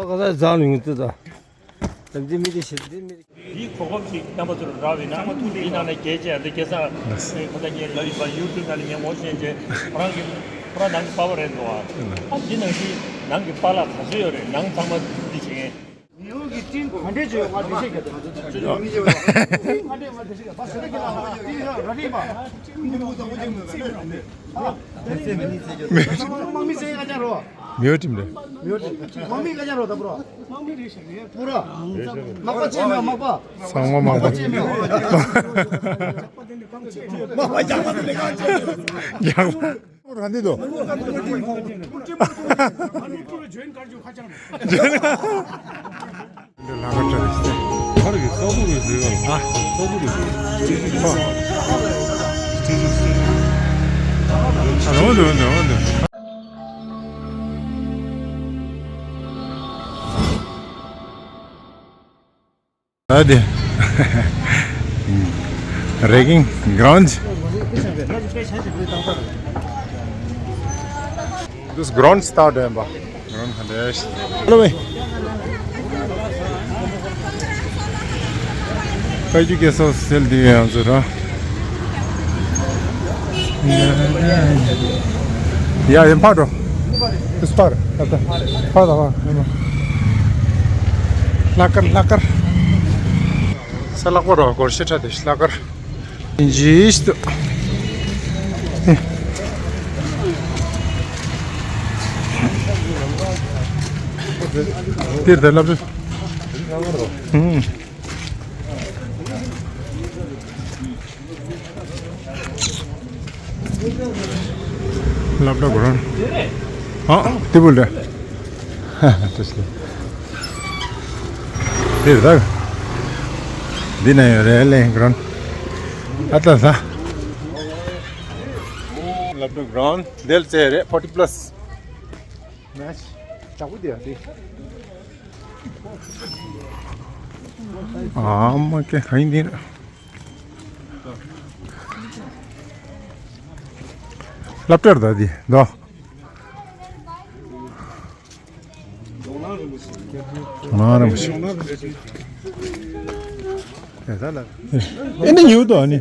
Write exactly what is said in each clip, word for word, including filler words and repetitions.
ཁ་ས་ཛ་ལུང་ཏི་ད། ད་འདི་མི་དེ་ཤི་འདི་མི་དེ། འདིའི་གོ་སྐབས་ཤིག་རྣམ་པ་ཚོར་རག་པས་ན། འདི་ནང་ནས་རྒྱལ་ཆེ་འདི་སྐལ་བཟང་ཁོ་ད་ངས་ལབ་ཡིན་པ། ཡུ་ཊུབ་ནང་ནས་ངས་ངོ་ཤེས་བྱས། ཁོ་རང་གི་ཁོ་རང་ནང་གི་པ་ཕ་རེད་འདུག་ཨ། ཨ་འདི་ནང་བཞིན་ནང་གི་པཱ་ལགས་ག་ཚོད་ཡོད་རེད། ནང་ཚང་མ་འདི་བྱེད་མཁན། ཉེའུ་གི་ཏིན་ག་འདྲས་བྱོས་ང་འདི་ཤེས་ཀྱི་འདུག་ཏིན་ག་འདྲས་ང་འདི་ཤེས་ཀྱི་བ་ཟེར་ན་གི་ལ་ཏིན་ཧ་ར་རི་བ། དམག་མི་ཟེར་ཡ་ཅག་རོ། མེའོ་ཊིམ་རེད། མེའོ་ཊིམ་དམག་མི་ཀ་ཅག་རོ་ད་པུ་ར། དམག་མི་རེད་ཤག་རེད། པུ་ར། དམག་པ་ཅན་མེད་དམག་པ། ཚང་མ་དམག་པ། དམག་པ་ཅན་མེད། དམག་པ་རྒྱག་པ་དེ་ལས་ཀ་ཅན། རྒྱག་པ། ག་འདི་དོ། འདི་ལ་ཁ་བྲལ་ཏེ། ཁ་རེ་གི་ས་ཐོག་རེ་ཟེར་ག་ལ། ཨ། ས་ཐོག་རེ་ཟེར། ཨ། རོ་འདོན་འདོན་འདོན། ད་དེ། རེ་གིང་གྷ་རོན་ཌི། འདི་གྷ་རོན་ཌི་སི་ཊཱར་ཌི་ཡིན་པ། གྷ་རོན་ཌི་གྷ་རོན་ཌི། ཧེ་ལོ་ཝེ། ཁ་ཅིག་གེ་སོ་སེལ་དེ་ཡང་ཚོ་ར། ཡ་ཡིན་ཕ་འགྲོ། ཨིས་པར། ཨ་ད། ཕ་ད་ཕ། ལྷག་དཀར་ལྷག་དཀར། ས་ལྷག་པ་རོ་སྒོར་ཤེ་ཁྲ་དེ་ལྷག་དཀར། ཇིས་ཏུ། དེར་ད་ལབ་རེད། ཧུམ། སློབ་གྲྭ་གོ་རང་། ཨ། ཏི་བུལ་རེད། ཧ་ཧ། ཏོག་ཙམ། འདིར་ད། འདི་ན་ཡོད་རེད་ལེ་གོ་རང་། ཨ་ད་ད། སློབ་གྲྭ་གོ་རང་། འདིར་རྩེ་རེད། ཕོར་ཊི་པ་ལ་སི། མེ་ཆི། ལྕགས་པོ་དེ་ཡང་དེ། ཨ་མ་ཀེ་ག་ཡིན་འདི་རེད། སློབ་གྲྭར་ད་དེ་དོ། ང་རང་ཞིག་ཨེ་ད་ལ། ཨེ་ནི་ཉུ་དོ་ཨ་ནི།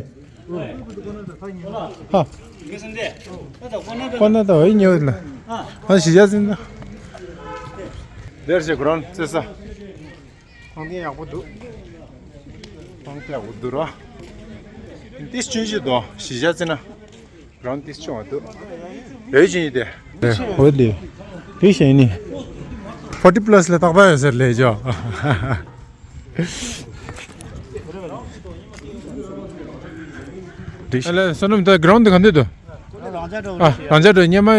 ཧ། ཁོ་ན་ད་འོ་ཉོ་ལ། ཨ་ཞི་ཅག་ཟིན་ད། དེར་ཞིག་གོ་རང་རྩེ་ས། ཁང་ཐེངས་ཡག་པོ་འདུག་ཁང་ཐེངས་ཡག་པོ་འདུག་ར། ཏིས་ཆུན་ཞིག་འདུག་ཞི་ཅག་ཟིན་ན། གོ་རང་ཏིས་ཆུང་བ་འདུག་རེ་ཅིན་ཡི་དེ། འོ་དེ། དེ་ཤེས་ནི། ཕོར་ཊི་པ་ལ་སི་ལ་ཏག་ཏག་ཡོད་ཟེར་ལས་ཅོ། ཨ་ལེ་བསོད་ནམས་ད་གོ་རང་འདི་ག་འདི་འདུག་རང་ཅག་འགྲོ་ཨ། རེད་ཤག་རང་ཅག་འགྲོ་སྔོན་མ་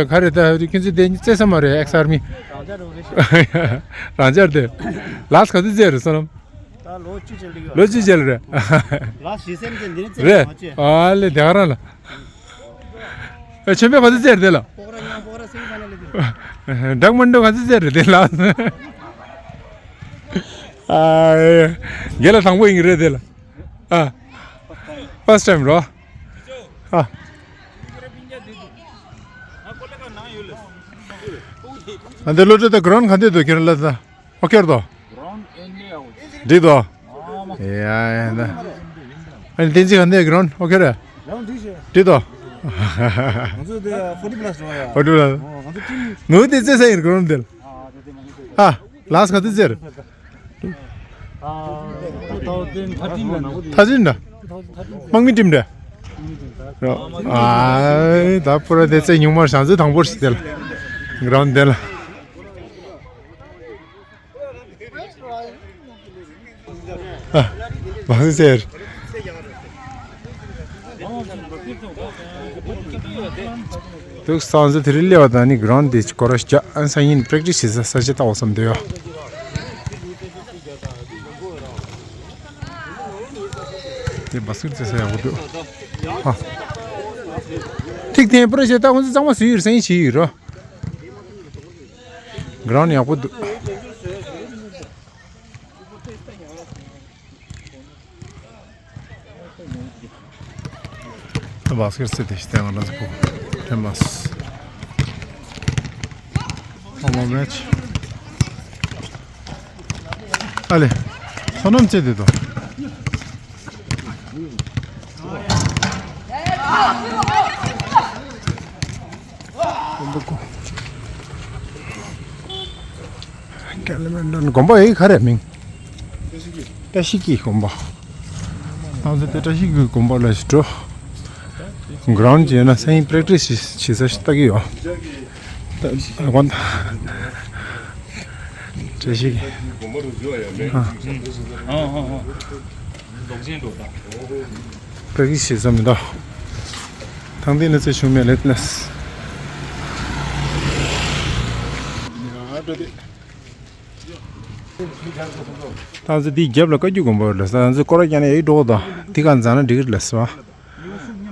ག་རེ་ད་ཁྱོད་ཚོ་དེ་རྩེ་ས་མ་རེད་ཨེག་སི་ཨར་མི། རང་ཅག་འགྲོ་རེད་ཤག་རང་ཅག་དེ། ལ་སི་ག་ཚོད་རྩེ་རེད་བསོད་ནམས། ད་ལོ་བཅུ་ཅན་ལི་ཡོད། ལོ་བཅུ་ཅན་ལི་རེད། ལ་སི་ཞེ་སེམས་ཅན་འདི་ནི་རྩེ་རེད། མ་བཅོས། ཨ་ལེ་དེ་ག་རང་ལ། ཨ་ཆེན་པོ་ག་ཚོད་རྩེ་རེད་དེ་ལ། སྤོག་ར་ཉང་སྤོག་ར་སེང་ས་ནས་ལི་དེ། ཌག་མན་ཌོ་ག་ཚོད་རྩེ་རེད་དེ་ལ། ཨ་རྒན་ལགས་དང་པོ་ཡིན་གྱི་རེད་དེ་ལ། ཨ། ཕར་སི་ཊི་ཊའིམ་རོ། ཨ། ཨ་འདི་སློབ་གྲྭ་དེ་གོ་རང་ག་འདི་འདུག་ཁྱེད་རང་ལ་ད། ཨོ་ཁེ་རེད་དོ། འགྲིག་དོ། ཡ་ཡ་ད། ཨ་ནི་བསྟན་འཛིན་ག་འདི་གོ་རང་ཨོ་ཁེ་རེད། འགྲིག་དོ། ང་ཚོ་དེ་ཕོར་ཊི་པ་ལ་སི་རེད་ཡ། ཕོར་ཊི་པ་ལ་སི། ང་ཚོ་ཊིམ། ནུ་དེ་རྩེ་ས་ཡིན་གོ་རང་འདི་ལ། ཨ། ལ་སི་ག་ཚོད་རྩེ་རེད། ཐ་ཐིན་ད། དམག་མི་ཊིམ་འདྲ། ཨ་ད་པུ་ར་དེ་ཚེ་ཉུང་མར་བྱང་ཚེ་དང་པོར་ཞིག་དེ་ལ། གོ་རང་དེ་ལ། ཨ། མ་ཟེར། དུག་སང་ཟེར་དེ་རིང་སླེབས་པ་དང་ནི་གོ་རང་དེ་སྐོར་ར་ཞིག་ཨན་ས་ཡིན་པྲེག་ཊི་སི་བྱེད་ས་ས་ཆ་ལྟ་བ་བསམ་དེ་ཡོད། དེ་བ་སུར་རྩེ་ས་ཡག་པོ་འདུག་ཨ། ཐིག་ཐེན་པུ་ར་ཞེ་ད་ཁོང་ཚོ་གཙང་མ་བཟོས་ཡོད་རེད་སང་ཉིན་བྱས་ཡོད་རོ། གོ་རང་ཡག་པོ་འདུག་ད་བ་སུར་རྩེ་དེ་ཞིག་ལྟ་ང་རང་ཚོ་ཕོ་ཐེན་མ་སི། One more match. ཨ་ལེ། བསོད་ནམས་བཅས་ཏེ་དོ། ཀ་ལི་མན་ཊོན་དགོན་པ་ཡི་ག་རེ་མིང་། བཀྲ་ཤིས་ཀྱི་དགོན་པ། ང་ཚོ་དེ་བཀྲ་ཤིས་ཀྱི་དགོན་པ་ལ་ཞིག་འགྲོ། གྷི་རའུན་ཌི་ཡོད་ན་སང་ཉིན་པེ་རེག་ཊི་སི་བྱེད་ས་ཞིག་ལྟ་གི་ཡོད། ད་དགོན་བཀྲ་ཤིས་ཀྱི། ཨ། ཨ་ཨ་ཨ། པེ་རེག་ཊི་སི་བྱེད་ས་མི་འདུག། ཐང་ཏི་ནི་ཚེ་བྱུང་མེད་ལེ་ལེས། ད་ཚོ་དེའི་རྒྱབ་ལ་བཀའ་བརྒྱུད་དགོན་པ་རེད་ལ། ད་ཚོ་སྐོར་ར་རྒྱག་ནས་ཡིག་འགྲོ་དང་དེ་ག་འཛག་ན་འགྲིག་གི་རེད་ལ་ཟེར་བ།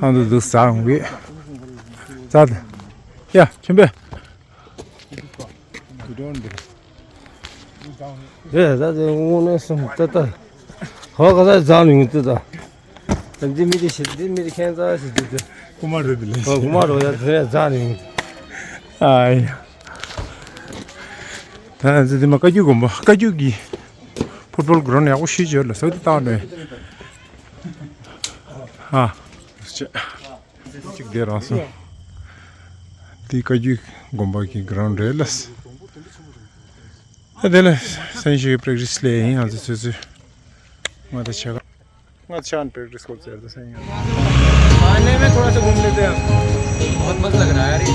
ཨ་ཚོ་འདུག་ཟ་འོང་གི། ཟ་དང་། ཡ་ཆེན་པོས། དེ་ད་དེ་དངོས་གནས་སུ་ད་ད། ཧོ་ག་ས་འཛག་ནས་ཡོང་དུས་ད། འདི་མི་དེ་ཞིག་འདི་མི་དེ་ཁྱད་མཚར་ཞིག་འདུག་དེ། རྐུ་མ་རེད་དེ་ལས། ཨོ་རྐུ་མ་རོ་ཡ་དེ་ནས་འཛག་ནས་ཡོང་། ཨ་ཡ། ད་ང་ཚོ་འདི་མ་བཀའ་བརྒྱུད་དགོན་པ་བཀའ་བརྒྱུད་ཀྱི་ཕུཊ་བོལ་གྷི་རའུན་ཌི་ཡག་པོ་ཞིག་ཡོད་ལ་ཟེར་དེ་བཏང་ནས། ཨ། ཅེ། གཅིག་དེ་རང་སོང་། འདི་བཀའ་བརྒྱུད་དགོན་པ་གི་གྷི་རའུན་ཌི་རེད་ལ། ཨ་དེ་ལ་སང་ཞོགས་པེ་རེག་ཊི་སི་ལས་ཡིན། ང་ཚོ་ཚོད་ཚོད། ང་ད་ཆ་ག་ང་ཆ་ནས་པེ་རེག་ཊི་སི་སྐོར་ཙམ་ད་སང་ཡོང་། आने में थोड़ा सा घूम लेते हैं। बहुत मस्त लग रहा है यार ये।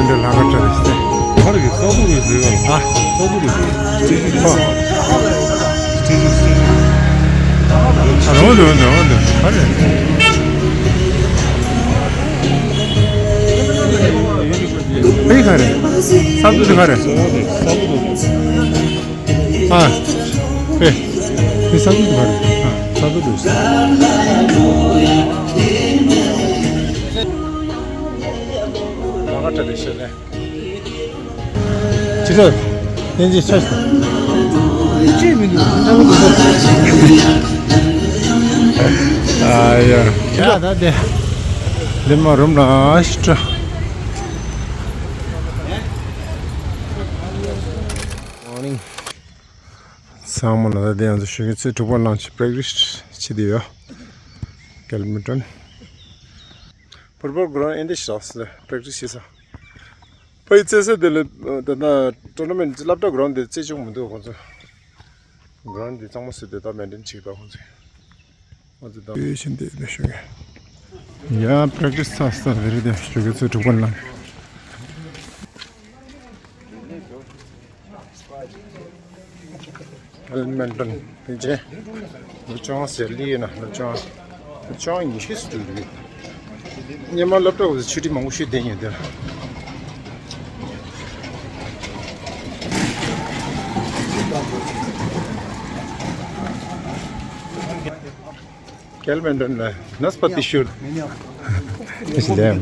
འདི་ལ་ཁ་བྲལ་ཏེ། ཁ་རེ་གི་ས་རྡུལ་རེད་ཟེར་ག་ཨ། ས་རྡུལ་རེད་ཟེར། ཨ། རོ་འདུག་འདུག་འདུག་ཁ་རེ། ཨེ་ཁ་རེ། ས་རྡུལ་དེ་ཁ་རེ། ཨ། ཨེ། དེ་ས་རྡུལ་དེ་ཁ་རེ། ཨ། ས་རྡུལ་དེ། ལ་ཁ་བྲལ་ཏེ་ཤེས་ལེ། ཅི་ཟེར། ཡིན་གཅིག་ཆ་ཞིག་ཅི་མི་འདུག། ཨ་ཡ། ཡ་ད་དེ། འདི་མ་རུམ་ན་ཨ་ཤི་ཏྲ། Morning. ཚང་མ་ལ་ད་དེ་ང་ཚོ་ཞོགས་ཀའི་ཆུ་ཚོད་དྲུག་པ་ནང་ཆུ་པེ་རེག་ཊི་སི་བྱེད་དེ་ཡོད། ཀེལ་མི་ཊོན། ཕུཊ་བོལ་གྷི་རའུན་ཌི་ཨེ་འདྲ་ཞིག་རག་སོང་ལ་པེ་རེག་ཊི་སི་བྱེད་ས། ཕ་ཡི་རྩེད་ས་དེ་ལ་ད་ལྟ་ཊོར་ན་མེན་ཊི་སློབ་གྲྭ་གྷི་རའུན་ཌི་དེ་རྩེད་ཆོག་མི་འདུག་ཁོང་ཚོ། གྷི་རའུན་ཌི་དེ་གཙང་མ་བཟོས་ཏེ་ད་མེན་ཊེན་བྱེད་ཀྱི་འདུག་ཁོང་ཚོས། ཁོང་ཚོས་ད་དེ་བཞིན་དེ་ལ་ཞོགས་ཀས། ཡ་པེ་རེག་ཊི་སི་ཚར་སོང་རེད་དེ་ཞོགས་ཀའི་ཆུ་ཚོད་དྲུག་པ་ནང་། ཀེལ་མི་ཊོན་དེ་རྗེས་ལོ་བཅོ་ལྔ་ཟེར་ལི་ཡིན་ན་ལོ་བཅོ་ལྔ། ལོ་བཅོ་ལྔ་ཉི་ཤུ་ཟེར་རེད། སྔོན་མ་སློབ་གྲྭ་འོག་ཏུ་ཆུ་ཁྲི་མང་པོ་ཞིག་བསྡད་ཡོད་དེ། ཀེལ་མི་ཊོན་ལ་ནས་པ་ཏི་ཤུར། ཨིས་ལེམ།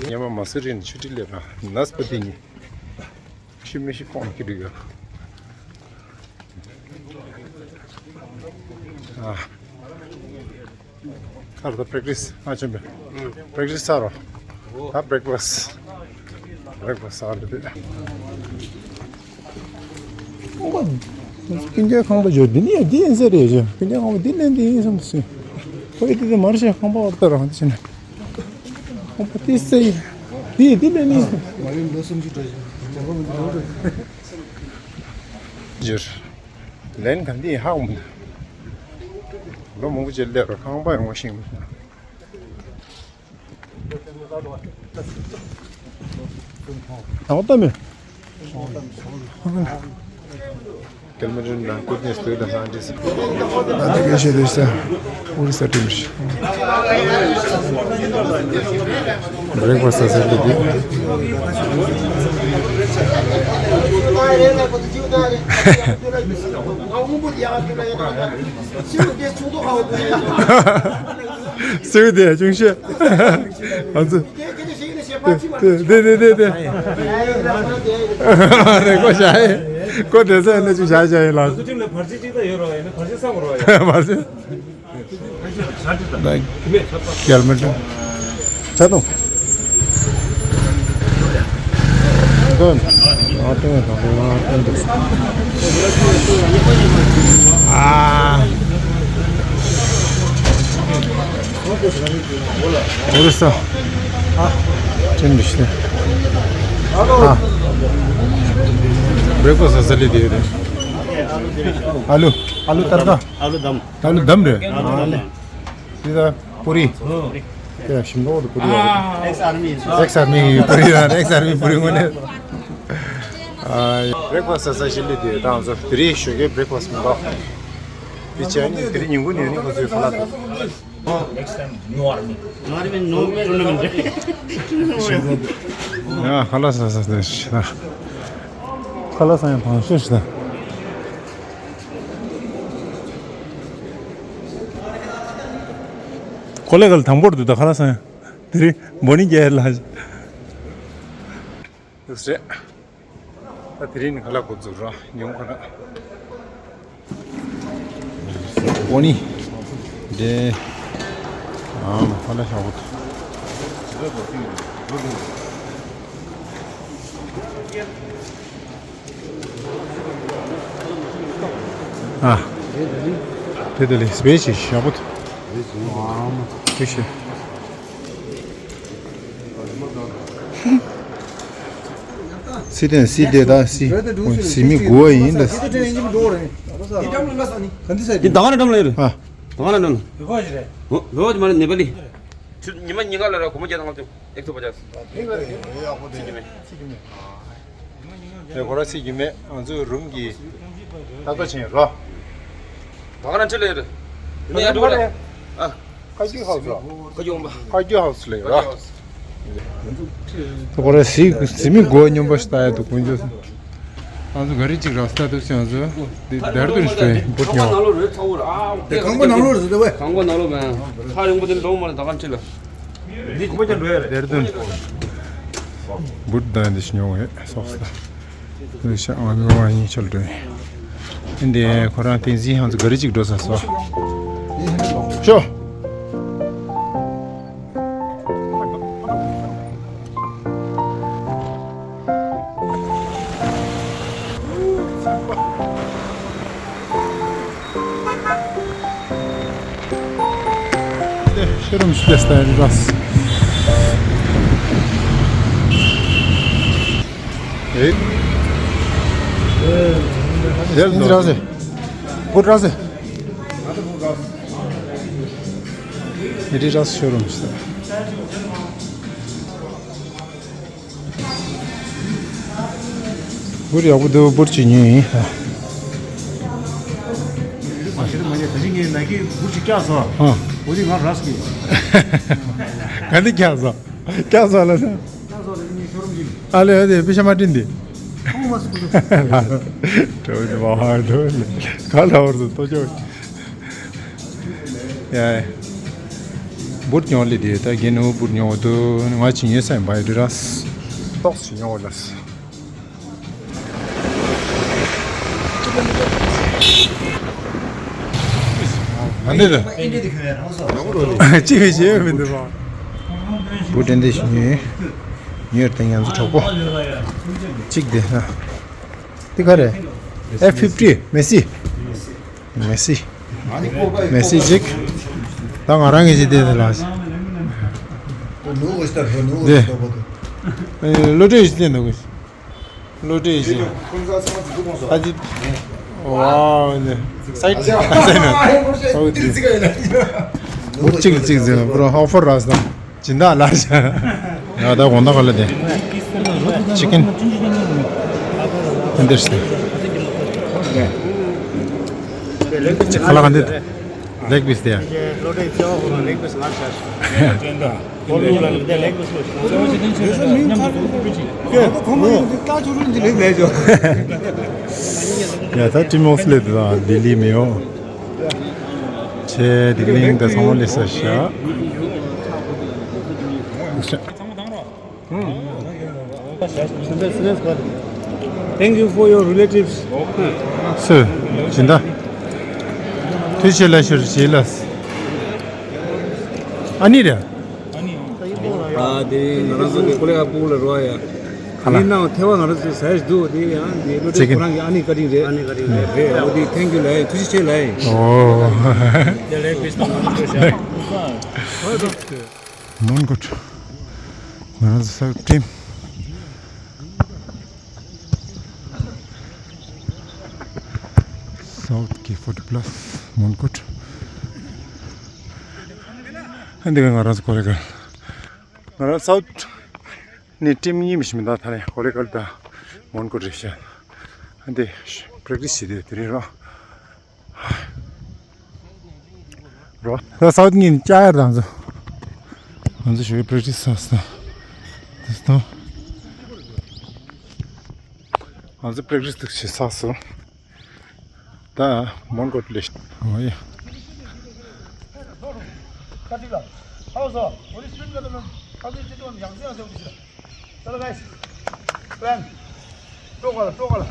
སྔོན་མ་མ་སུ་རི་ནས་ཆུ་ཁྲི་སླེབས་ར་ནས་པ་ཏི་ནི། ཤི་མི་ཤི་ཁོང་གི་འགྲིག་ཡོད། ཨ། ཁར་ད་པེ་རེག་ཊི་སི་ཨ་ཆེན་པོ། པེ་རེག་ཊི་སི་ཚར་རོ། ད་བྷེ་རེག་ཕ་སི་ཊི། བྷེ་རེག་ཕ་སི་ཊི་ཚར་འདི་དེ། སྤུན་ཀྱག་ཁང་པ་འབྱོར་འདི་ནི་འདི་ཡིན་ས་རེད་ཅེས། སྤུན་ཀྱག་ཁང་པ་འདི་ལེན་འདི་ཡིན་བསམ་སོང་། ཁོ་ཡི་འདི་དེ་མར་ཤེས་ཁང་པ་བར་ད་རང་འདི་བྱས་ནས། ཁང་པ་འདི་ས་ཡི། འདི་འདི་ལེན་ནི་ཡིན་བསམ། འབྱོར། ལན་ག་འདི་ཧ་གོ་མི་འདུག། ལོ་མང་པོ་ཅིག་སླེབས་ར་ཁང་པ་ཡོང་བ་ཤེས་མི་འདུག། ཨ་ཨོ་ཏ་མེ། ཀེལ་མི་ཊོན་ནང་ཀུད་ནས་སྟོད་ལ་སང་འདྲིས། ད་ལྟ་སྐད་ཆ་དེ་ས་ཨོ་རི་ས་ཏིམ་རི། བྷེ་རེག་ཕ་སི་ཊི་ཟེར་ཏེ་འདུག། སེའུ་དེ་ཅུང་ཤོས། ང་ཚོ། དེ་དེ་དེ་དེ། རེད་ཀོ་བྱ་ཡི། ཀོ་དེ་ཚོ་ནི་ཅུང་བྱ་བྱ་ཡི་ལ། ཁྲིམས་ལ་བར་ཆད་ཅིག་ད་ཡོད་རོགས་ཡིན་ན་བར་ཆད་སང་རོགས་ཡ། བར་ཆད། ད་རྒྱལ་མི་འགྲོ། ཆ་དང་། ཨ། ཨ། ཨོ་རེད་ས། ཨ། ཅན་མི་ཤེས། ཨ། བྲེག་ཕ་སི་ཟ་ལི་དེ་རེད། ཨ་ལུ། ཨ་ལུ་ཏར་ཀ། ཨ་ལུ་དམ། ཨ་ལུ་དམ་རེད། ཨ་ལུ་དམ། དེ་ད་པུ་རི། དེ་ཞིམ་པོ་འདུག་པུ་རི། ཨེགས་ཨར་མི། ཨེགས་ཨར་མི་པུ་རི་ར། ཨེགས་ཨར་མི་པུ་རི་ངོ་ནས། ཨ། བྲེག་ཕ་སི་ཟ་ཟ་ཞིག་ལས་དེ་ད་ང་ཚོ་དེ་རིང་ཞོགས་ཀས་བྲེག་ཕ་སི་མི་འདུག་དེ་བྱས་ནས་དེ་རིང་ཉིན་གུང་ནས་ནི་ཁོ་ཚོའི་ཁ་ལག་འདུག Next time, new army. New army, no tournament. ཡ། ཁ་ལག་ཟ་ཟ་དེ་ཤི་ད། ཁ་ལག་ཟ་ཡང་ཕངས་ཤོས་ཤི་ད། ཁོ་ལེ་གལ་དང་པོར་འདུག་ད་ཁ་ལག་ཟ་ཡང་། དེ་རིང་འབོ་ནི་རྒྱལ་ལ། ལུགས་རེད། ད་དེ་རིང་ནི་ཁ་ལག་འགོ་འཛུགས་རོགས་ཉིན་ཁ་ལག་འོ་ནི། འདྲེ། ཨམ་ཁ་ལག་ཤ་བོ། ཨ། དེ་དེ་ལས་སྦེ་ཞིག་ཤ་བོ། དེ་ཤི། སི་ཏན་སི་ཏེ་ད་སི། སི་མི་གོ་ཡིན་ད། འདི་ད་ག་ན་འགྲམ་ལ་ཡོད་རེད། ཨ། ད་ག་ན་འགྲམ་ལ། ལོ་ཅི་མ་རེད་ནེ་པ་ལི། ཁྱོད་ཉི་མ་ཉིན་ག་ལ་ར་སྒོར་མོ་བརྒྱ་དང་ལྔ་བཅུ་ཨེག་ཐུབ་པ་ཅག་སི། ཡག་པོ་དེ། དེ་གོ་ར་སི་གི་མེད་ང་ཚོའི་རུམ་གྱི་ད་ལྟ་ཕྱིན་རོ། ད་ག་ན་ཁྲིད་ལ་ཡོད་རེད། ནེ་ཡ་འགྲོ་རེད། ཨ། ཁ་རྒྱུ་ཧའུ་སི་ལ། ཁ་རྒྱུ་ཧོམ་པ། ཁ་རྒྱུ་ཧའུ་སི་ལ་ཡོད་ར། ཁ་རྒྱུ་ཧའུ་སི། ཁོ་ར་སི་སི་མི་གོ་སྙོམས་པ་ཞིག་ལྟ་ཡ་འདུག་དཀོན་མཆོག་གསུམ། ང་ཚོ་ག་རེ་གཅིག་རག་སྟ་འདུག་ཅང་ཚོ་འདི་དར་དུ་རེ་ཞོ་ཡིན་པོ་ཉོ། དེ་གང་པོ་ནང་ལོགས་རེད་ཟེར་ཏེ་ཝེ། གང་པོ་ནང་ལོགས་མེད། ཐག་རིང་པོ་དེ་འགྲོ་མ་རེད། ད་ག་ཁྲིད་ལ། འདི་གོ་པ་ཅང་འགྲོ་ཡ་རེད། དར་དུ་བུད་ད་འདི་ཞིག་ཉོ་ཡ་སོགས་ད། ཤ་ཨ་མི་བ་ཡིན་ཆོལ་འགྲོ་ཡིན། འདི་ཁོ་རང་བསྟན་འཛིན་ཧང་ཚོ་ག་རེ་གཅིག་འགྲོ་ས་སོ། ཤོ། ཤེ་རུམ་སི་པེ་སི་ད་རི་ར་སི། ཨེ། ཡལ་འདི་ར་སི། བུ་ར་སི། ཨེ་རི་ར་སི་ཤེ་རུམ་སི། བུར་ཡག་པོ་འདུག་བུར་གཅིག་ཉོས་ཡིན། ཨ། ཞེ་དྲག་མ་ཉོས། ད་ཅི་ངས་ནཱ་ཀི་བུར་གཅིག་བཀྱགས་སོང་། ཨ། འོ་དེ་ང་རག་སོང་། ག་འདི་བཀྱགས་སོང་། བཀྱགས་སོང་ལ་ཟེར། བཀྱགས་སོང་ལ་ངས་ཤོ་རུམ་གཅིག་ཨ་ལས་ཨ་དེ་པེ་ཤ་མ་སྤྲིན་དེ། ཨོ་མ་སུ་ཁུ་ཁུ། ལ། གྲོ་དེ་མ་ཧ་གྲོ་ལ། ག་ལ་བར་དུ་ལྟོ་ཅོག་ཡ། འབུར་ཉོ་ལི་དེ་ད་རྒན་ནུ་འབུར་ཉོ་བ་དུ་ང་ཅི་ཉེ་སེམས་པ་ཡི་ར་སི། ཏོག་སི་ཉོ་བ་ལ་སི། ཨ་ནི་ར། ཅི་བྱེད་མི་འདུག་བ། འབུར་དྲན་དེ་ཞིག་ཉོས། ཉོས་དེ་ང་ཚོ་གྲོགས་པོ། གཅིག་དེ་ཧ། དེ་ག་རེ། ཨེཕ་ཕིབ་ཊི་མེ་སི། མེ་སི། མེ་སི་ཅིག་ད་ང་རང་གི་ཅིག་བལྟས་ཏེ་ལགས། ནུ་འོ་ཤི་ད་ནུ་འོ་ཤི་ད་བོ་དུ། ཨེ། བློ་གྲོས་ཤིག་བལྟས་འདུག་གི། བློ་གྲོས་ཤིག་ཨ་ཅི། ཝའོ་ནི། སའིད་སའིད་ནི། ཨོ་ཅིག་ཅིག་ཟེར་ན་པུ་རོ་ཧོ་ཕོར་ར་སི་ད། སྦྱིན་བདག་ལ་བྱ། ཡ་ད་དགོང་དག་ག་ལ་དེ། ཅི་ཀེན། ཨེ་འདིར་སྟེ། ཅི་ཁ་ལག་ག་འདི། ལེག་པིས་དེ། ཡ་ད་ཏི་མོ་སི་ལེ་དེ་ད་ལྡི་ལི་མེ་ཡོ། ཆེ་དིག་ལིང་ད་ཚང་མ་ལེ་ས་ཤ། Thank you for your relatives. སུ། སྦྱིན་བདག་ཐུགས་རྗེ་ལ་ཞུ་རྗེས་ལ། ཨ་ནི་རེད། ཨ་དེ་ང་རང་ཚོ་གི་ཀུ་ལེ་ཨ་པུ་ལ་རོ་ཡ། ཁ་ལག་འདི་ནང་ཐེ་བ་ང་རང་ཚོ་ཟས་འདུག་འདི་ཡང་འདི་བློ་གྲོས་ཁོ་རང་གི་ཨ་ནི་བཀའ་དྲིན་རེད། ཨ་ནི་བཀའ་དྲིན་རེད། རེད། འོ་འདི་ཐེང་ཀྱུ་ལབ་ཡིན། ཐུགས་རྗེ་ཆེ་ལབ་ཡིན། ཨོ། དེ་ལས་པིས་ཏང་ང་ཚོ་ཤ་མོན་གྷོ། ང་རང་ཚོ་སའུ་ཊི་ཊིམ། སའུ་ཊི་ཀེ་ཕོར་ཊི་པ་ལ་སི་མོན་གྷོ། ཨ་འདི་ག་ང་རང་ཚོ་ཀོ་ལེ་གལ། ང་རང་སའུ་ཊི་ནས་ཊིམ་གཉིས་མི་ཤི་མི་འདུག་ད་ལན་ཀོ་ལེ་གལ་དང་མོན་གྷོ་རེད་ཤག་ཨ་འདི་པྲེག་ཊི་སི་བྱེད་དུས་དེ་རིང་རོ། རོ། ད་སའུ་ཊི་གཉིས་ནས་ཅ་ཡར་དང་ཚོ། ང་ཚོ་ཞོགས་པྲེག་ཊི་སི་ས་སོང་། དེ་སོང་། ང་ཚོ་པྲེག་ཊི་སི་ཐུག་བྱེད་ས་སོང་། ད་མོན་གྷོ་ལས། ཨོ་ཡ། चलो गाइस, प्लान। टोकल, टोकल।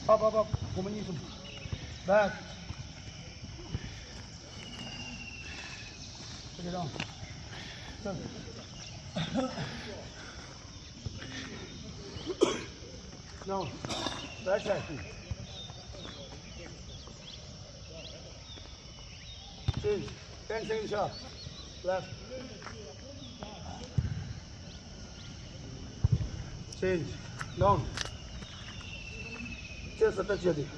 पाप, पाप, पाप, घुमनी तुम। बैक। चल। Now, right side. Change. Ten seconds sharp. Left. Change. Down. Chest touch your dick.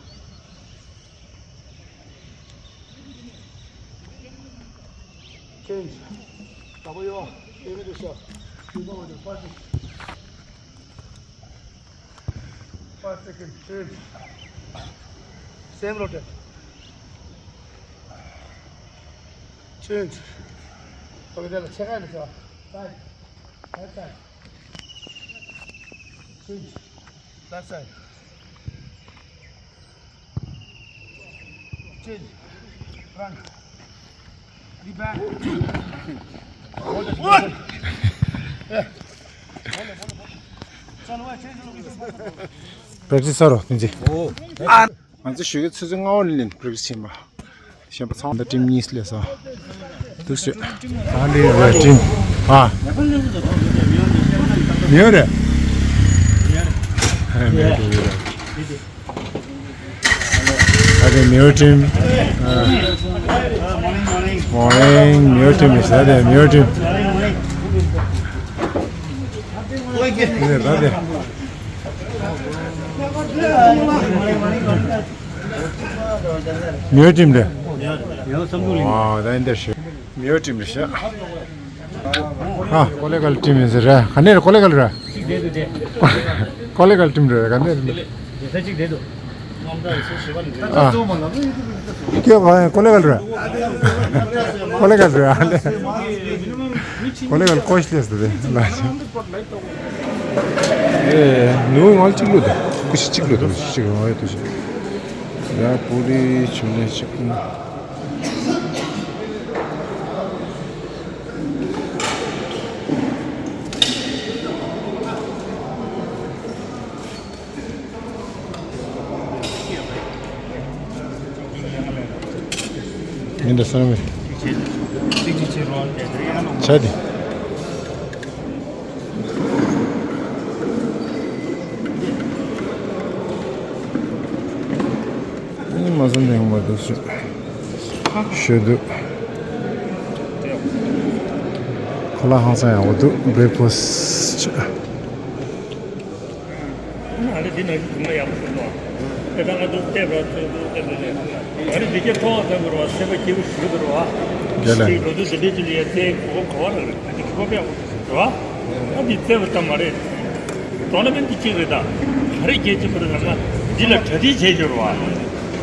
Change. Double your. Give it a shot. You go with the party. Five seconds. Change. Same rotate. Change. Okay, चलो, छह का लेके आओ। Side. Right side. Change. Left side. Change. Front. Be back. Hold it, hold it. Yeah. Hold it, hold it, hold it. चलो, भाई, change लोग। པྲེག་ཊི་སི་ས་རོ་ཏིན་ཅི། ང་ཚོ་ཞོགས་ཀས་ཆུ་ཚོད་ལྔ་པ་ནས་ལེན་པྲེག་ཊི་སི་ཕྱིན་པ། གཞན་པ་ཚང་མ་ཊིམ་གཉིས་སླེབས་སོང་། འདུག་སེ། ཨ་འདི་རེད་ཊིམ། ཨ། མི་ཡོད་རེད། ཨ་འདི་མི་ཡོད་ཊིམ། ཨ། མོར་ནིང་མི་ཡོད་ཊིམ་རེད་ཟེར་དེ་མི་ཡོད་ཊིམ། འདི་རེད་ད་དེ། མི་ཡོད་ཊིམ་རེད། ཨ་ད་འདི་ཤི། མི་ཡོད་ཊིམ་རེད་ཤག་ཨ་ཀོ་ལེ་གལ་ཊིམ་ཡིན་ཟེར་ར། ག་ནས་རེད་ཀོ་ལེ་གལ་ར། ཀོ་ལེ་གལ་ཊིམ་རེད་ག་ནས་རེད། ཨ། ཀྱེ་ཀོ་ལེ་གལ་ར། ཀོ་ལེ་གལ་ར། ཀོ་ལེ་གལ་ཀོ་ཤི་ལེ་སི་རེད། ཨེ། ནུ་ངལ་གཅིག་ལོ་དང་། ཀུ་ཤི་གཅིག་ལོ་དང་། ཀུ་ཤི་གཅིག་ལོ་ཡ་དུ་ཤི། ཡ་པུ་རི་ཆུ་ནས་ཆུ། མི་འདྲ་ས་མེད། ཆ་དེ། ཨ་ནི་མ་ཟ་ནས་ཡོང་བ་འདུག་ཤོད་འདུག་ཁ་ལག་ཧང་སང་ཡག་པོ་འདུག་བྷི་རེག་ཕ་སི་ཨ་ནི་འདི་ནང་བཞིན་གྲིབ་མ་ཡག་པོ་ཞིག་འདུག་དེ་ལྟར་ང་ཚོ་བལྟས་པ་ཚོད་འདུག་བལྟས་པ་རེད། ང་ནི་འདི་སྐད་མཐོང་བ་ཙམ་གྱིས་རེད་བ། སེམས་པ་སྐྱིད་པོ་ཞིག་འདུག་རེད་བ། རྒྱལ་ལ། ཅིག་ལོ་དུས་དེ་འདྲའི་ཅིག་ལ་ཡ་བཙལ་གོ་གོ་བ་རག་རེད། ང་ཅིག་གོ་བ་ཡག་པོ་རེད་བ། ང་འདི་བཙལ་བ་ཙམ་མ་རེད། ཌོ་ནར་མེན་འདི་གཅིག་རེད་ད། ག་རེ་གལ་ཆེན་པོ་རེད་ལབ་ན། འདི་ལ་གྲ་སྒྲིག་བྱས་ཡོད་རེད་བ།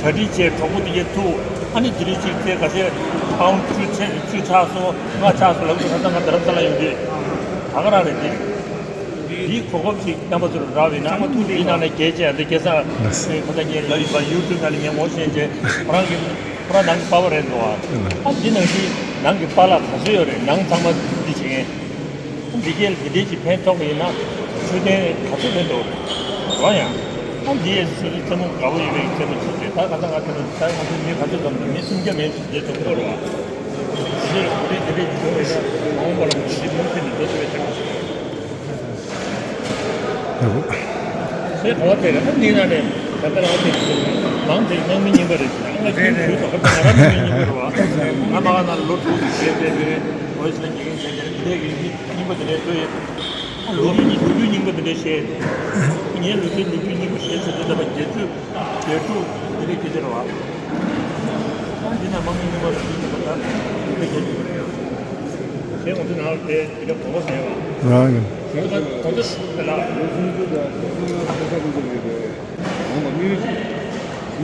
གྲ་སྒྲིག་བྱས་གྲོགས་པོ་དེ་གས་ཐུག་ཨ་ནི་དེ་རིང་ཅིག་བཙལ་ག་ཚད་པའུན་ཌི་བཅུ་ཆགས་སོང་ལྔ་ཆགས་སོང་ལབ་དུས་ད་ལྟ་ང་རྡ་རམ་ས་ལ་ཡོད་དུས་ད་ག་རང་རེད་དེ། འདིའི་གོ་སྐབས་ཤིག་རྣམ་པ་ཚོར་རག་པ་ཡིན་ན། འདི་ནང་ནས་རྒྱལ་ཆེ་འདི་སྐལ་བཟང་ཁོ་ཚ་ངས་ལབ་ཡིན་པ། ཡུ་ཊུབ་ནང་ནས་ངས་ངོ་ཤེས་བྱས་ཁོ་རང་གི་ཁོ་རང་ནང་གི་པཱ་ལགས་རེད་འདུག་ཨ། ཨ་འདི་ནང་བཞིན་ནང་གི་པཱ་ལགས་ག་ཚོད་ཡོད་རེད། ནང་ཚང་མ་འདི་བྱེད་མཁན། འདི་གས་འདི་འདྲའི་ཅིག་ཕན་ཐོགས་པ་ཡིན་ན་ཆོས་ལྡན་ག་ཚོད་ཕན་ཐོགས་རེད་ཡང་། ཨ་འདི་ཡས་སུ་རྩེད་མོ་དགའ་པོ་ཡོད་པའི་རྩེད་མོ་ཅིག་རེད། ད་ག་ས་ང་ཚོ་ད་ང་ཚོ་མི་ག་ཚོད་འཛོམས་ན་མི་སུམ་བརྒྱ་མེད་ཅིག་འདི་འཛོམས་འགྲོ་རེད་བ། འདི་འདྲའི་གོ་རེ་འདི་འདྲའི་ཅིག་འགྲོ་བས་ན་མ་འོངས་པ་ལ་ང་ཚོ་འདི་མུ་མཐུད་ནས་འགྲོ་ཐུབ་པའི་ཐབས། ཟེར་ག་བ་དེ་རེད། ཨ་ནི་ན་ནས་ད་ལྟ་རང་དེ་མང་དེ་ནང་མི་ཉིན་པ་རེད། ང་ཁྱིམ་ཞུས་སོ། ང་རང་མི་ཉིན་པ་རེད་བ། ང་མ་ན་ལོ་དྲུག་ཅུ་བྱས་པའི་རེད། ཝོ་ཡི་སི་ལ་ཉན་མཁན་བྱས་ཏེ་དེ་གི་མི་རྙིང་པ་དེ་འདྲས་ཚོ་ཡི་ལོ་རྒྱུས་ཉིན་ལོ་རྒྱུས་རྙིང་པ་དེ་འདྲས་བཤད། ངའི་ལོ་རྒྱུས་ལོ་རྒྱུས་རྙིང་པ་བཤད་ཚེ་དེ་ལྟ་བ་བརྒྱད་ཅུ་བརྒྱད་ཅུ་དེ་རིགས་དེ་འདྲས་རེད་བ། ཨ་འདི་ན་མ་མི་རྙིང་པ་ཞིག་ཡིན་པ་ད་དེ་བརྒྱད་ཅུ་རེད། ཁྱེད་ང་ཚོ་ནང་ལ་དེ་དེ་ག་གོ་བ་ཟེར་བ། རང་གི། ང་ཚོ་ང་ཚོ་དེ་ལ། ང་མ་མི་རེད། ད་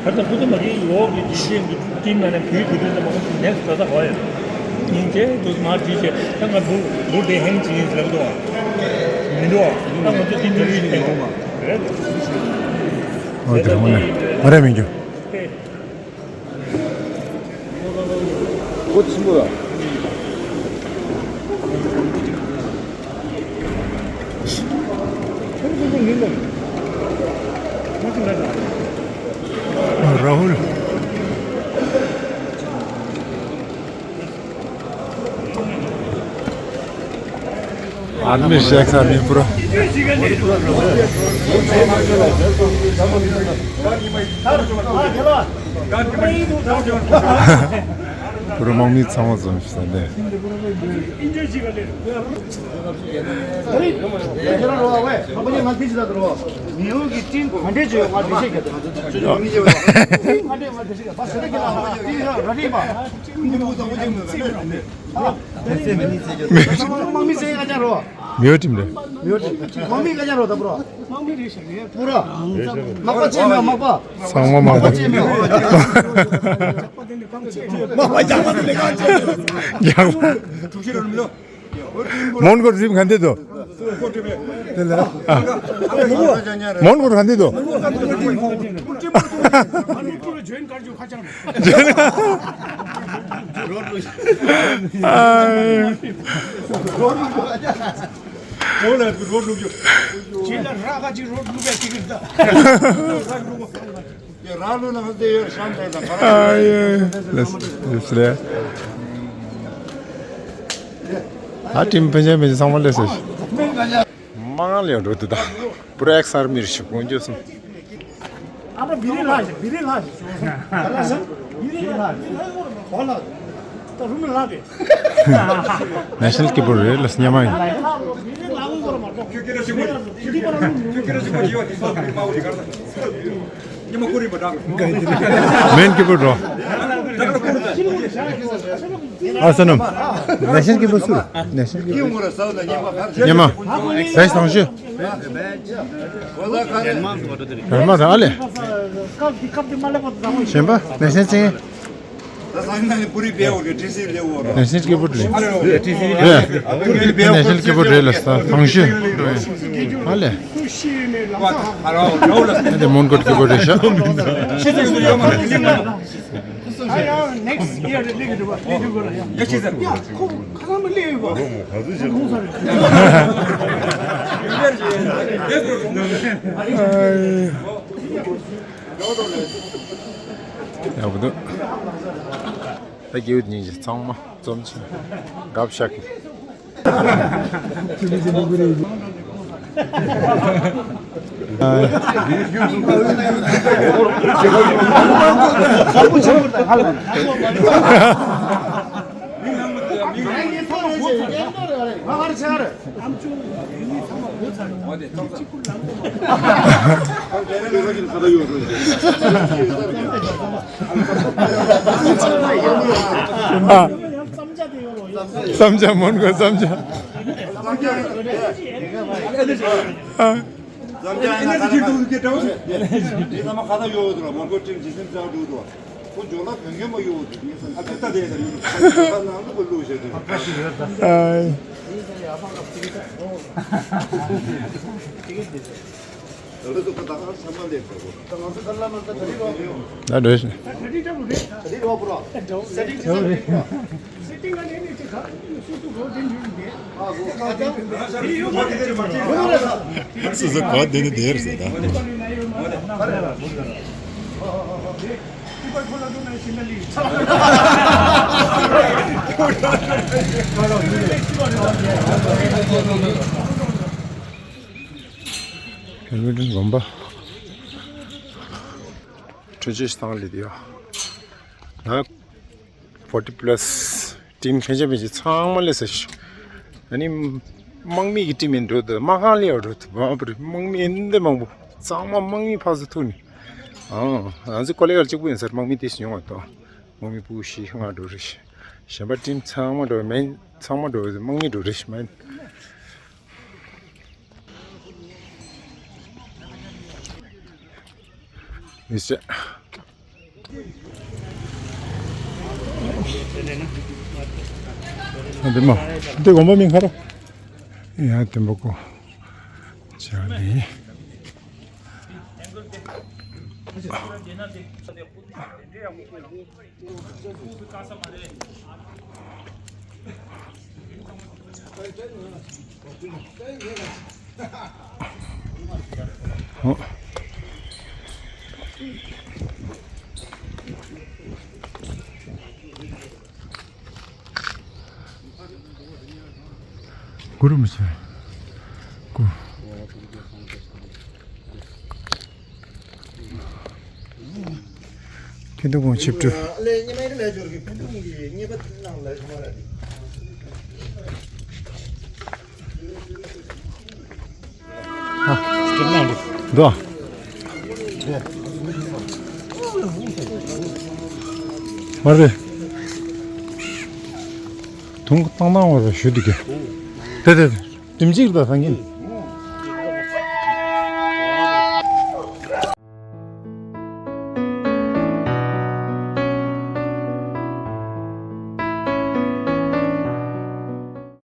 ལྟ་ཁོ་ཚོ་མ་གིའི་ལོག་གི་ཇི་ཤེས་ཀྱི་ཏིན་ན་ནས་བུའི་དུས་དུས་ཙམ་པ་ཁོ་ཚོ་ནེགསི་ད་ལྟ་ཧོ་ཡ་ཉིན་དེ་དུས་མ་བྲིས་བྱས། ད་ང་འབུར་འབུར་དེ་ཧེང་ཅི་ཡིན་ཟེར་གི་འདུག་ཨ། མི་འདུག་ཨ། ད་ང་ཚོ་ཏིན་ཏིན་རིགས་མི་འདུག་མ་རེད། ཨོ་དེ་རེད། དངོས་གནས་ང་རེད་མི་འགྱུར། ཨོ་ཆེན་པོ་ལ། ར་ཧུལ། ཨར་མི་ཤེག་ས་མི་པུ་ར། པུ་ར་དམག་མི་ཚང་མ་འཛོམས་ཤིག་ས་ནས། མེའོ་ཊིམ་རེད། མེའོ་ཊིམ། དམག་མི་ག་ཉག་རོ། པུ་ར། དམག་པ་ཆེ་མེད་དམག་པ། ཚང་མ་དམག་པ། དམག་པ་ཆེ་མེད། དམག་པ་རྒྱག་པ་དེ་ལས་གང་ཆེ། རྒྱག་པ། མོན་གྷོ་རིབ་ག་འདི་དོ། དེ་ལ། མོན་གྷོ་ག་འདི་དོ། ཨ་ཡེ། ལེས་ལེས་ལེ། ཨ་ཊིམ་ཕན་ཆད་ཕན་ཆད་ཚང་མ་ལེས་སོ། མང་ལེ་འགྲོ་དུ་ད། པུ་ར་ཨེག་སར་མིར་ཞིག་དགོངས་རྒྱུ་སོང་། ཨ་ཕ་བི་རི་ལྷ་ཞིག་བི་རི་ལྷ་ཞིག་བི་རི་ལྷ་ཞིག་ཧོ་ལ། ད་རུམ་ལ་ལྷ་གི། ནེ་ཤ་ནལ་ཀི་པོར་རེད་ལ་སྙམ་མ་ཡིན། མེན་ཀི་པོར་རོ། ཨ་ས་ནམ། ནེ་ཤ་ནལ་ཀི་པོར་སུ། ནེ་ཤ་ནལ་ཀི་པོར། ཉི་མ། བེ་སྟོང་ཤུ། ར་མ་ར་ལེ། གཞན་པ་ནེ་ཤ་ནལ་ཅིང་། ནེ་ཤ་ནལ་ཀི་པོར་རེད། ནེ་ཤ་ནལ་ཀི་པོར་རེད་ལ་ས་ཐང་ཤུ། ཨ་ལེ། ཨ་དེ་མོན་གྷོ་ཀི་པོར་རེད་ཤག་ཡག་པོ་འདུག་ད་དགེ་བའི་ཉིན་གྱི་ཚང་མ་འཛོམས་ཆེ་འགབ་ཤག་གི། བསམ་འཆར་མོན་གྷོ་བསམ་འཆར། བསམ་འཆར་ཡིན་ན་ཁ་ན་ཁ་ན་ཡོད་འདུག་མོན་གྷོ་ཁྲིམས་ཇི་སེམས་ཚ་འགྲོ་འདུག་ཁོ་འཇོག་ན་བོད་མཁན་མ་གཡོ་བ་དུས་ངས་སེམས་ཨ་ཁ་ད་དེ་ད་ཡོད་ཁ་ནང་དུ་ཁོ་བླུགས་བྱས་དུས། ཨ། ད་འགྲོ་ཤི། སོ་སོ་གོ་བདེ་ནི་བདེ་རེད་ཟེར་ད། ཁེ་མི་ཀྲིན་དགོན་པ། ཁྲུན་ཆེ་ཤི་ཐང་ལི་དི་ཡ། ན་ཕོར་ཊི་པ་ལ་སི་ཊིམ་ཁེ་ཆེ་བེ་ཆེ་ཚང་མ་ལས་ས་ཤི། ཨ་ནི་དམག་མི་གི་ཊིམ་ཡིན་འགྲོ་དུ་དམག་ཁང་ལ་ཡ་འགྲོ་དུ་མ་པར་དམག་མི་ཨེ་འདི་མང་པོ་ཚང་མ་དམག་མི་ཕག་ཚོ་ཐུག་ནི། ཨང་ང་ཚོ་ཀོ་ལེ་གལ་གཅིག་པུ་ཡིན་སར་དམག་མི་དེ་ཤི་ཡོང་བ་དོ། དམག་མི་སྤུ་གུ་བཞི་ལྔ་འགྲོ་རེ་ཤི། གཞན་པ་ཊིམ་ཚང་མ་འགྲོ་མེད་ཚང་མ་འགྲོ་དམག་མི་འགྲོ་རེ་ཤི་མེད། ཡིན་ཟེར། ཨ་འདི་མ། འདི་དགོན་པ་མིང་ག་རེ། ཡ་དེ་འབོ་ཀོ། ཅ་ལི། ཨོ། གུ་རུ་མི་ཆེ། གུ། ཁེ་ཏུ་ཁོང་ཆིབས་བསྒྲགས། འདུག་མ་རེད། དུང་བཏང་བཏང་བ་རེད་ཞུ་འདུག་གི། དེ་དེ་དེ་དེམ་ཅིག་རེད་ད་སང་གིན།